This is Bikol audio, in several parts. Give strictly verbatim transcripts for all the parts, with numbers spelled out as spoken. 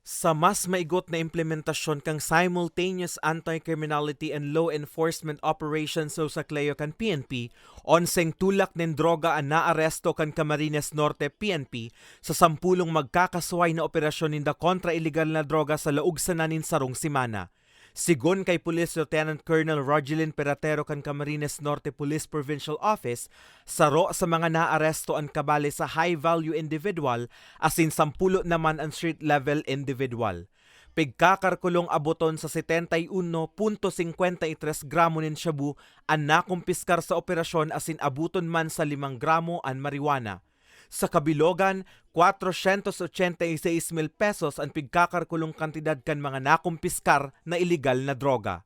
Sa mas maigot na implementasyon kan Simultaneous Anti-Criminality and Law Enforcement Operation sa Cleo kan P N P, onseng tulak nin droga an naaresto kan Camarines Norte P N P sa sampulong magkakasuhay na operasyon ninda kontra iligal na droga sa laog sana nin sarong semana. Sigon kay Police Lieutenant Colonel Rogelin Peratero kan Camarines Norte Police Provincial Office, saro sa mga naaresto an kabale sa high-value individual asin sampulo naman an street-level individual. Pigkakarkulong aboton sa setenta y uno punto singkwenta y tres gramo nin shabu an nakumpiskar sa operasyon asin aboton man sa limang gramo an marijuana. Sa kabilogan, kwatrosyentos ochenta y seis mil pesos an pigkakarkulong kantidad kan mga nakumpiskar na iligal na droga.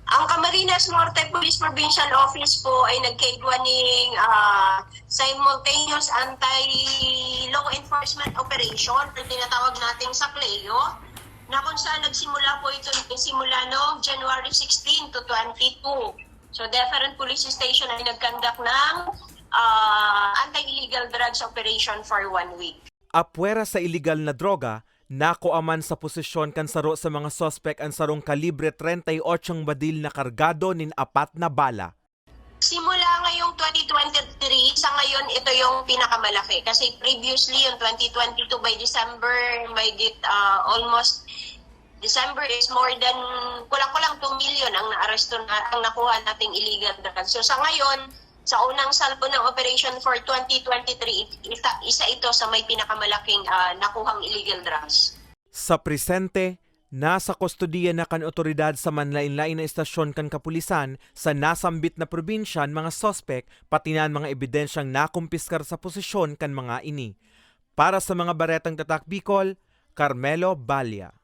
Ang Camarines Norte Police Provincial Office po ay nagkaigwa ning ah, simultaneous anti-law enforcement operation na tinatawag nating SACLEO, na kung saan nagsimula po ito simula noong January sixteen to twenty-two. So different police station ay nagkandak ng ah, anti-illegal drugs operation for one week. Apwera sa iligal na droga, nakua man sa posesyon kan saro sa mga suspek an sarong kalibre treinta y ocho badil na kargado nin apat na bala. Simula ngayong twenty twenty-three, sa ngayon ito yung pinakamalaki. Kasi previously, yung twenty twenty-two by December, may git, ah, almost December is more than, kulang-kulang two million ang naaresto na, ang nakuha nating illegal drugs. So sa ngayon, sa unang salvo ng operation for twenty twenty-three, isa, isa ito sa may pinakamalaking ah, nakuhang illegal drugs. Sa presente, nasa kustodiya na kan otoridad sa manlain-lain na estasyon kan kapulisan sa nasambit na probinsya an mga suspek, pati na an mga ebidensyang nakumpiskar sa posesyon kan mga ini. Para sa mga Baretang Tatak Bicol, Carmelo Balla.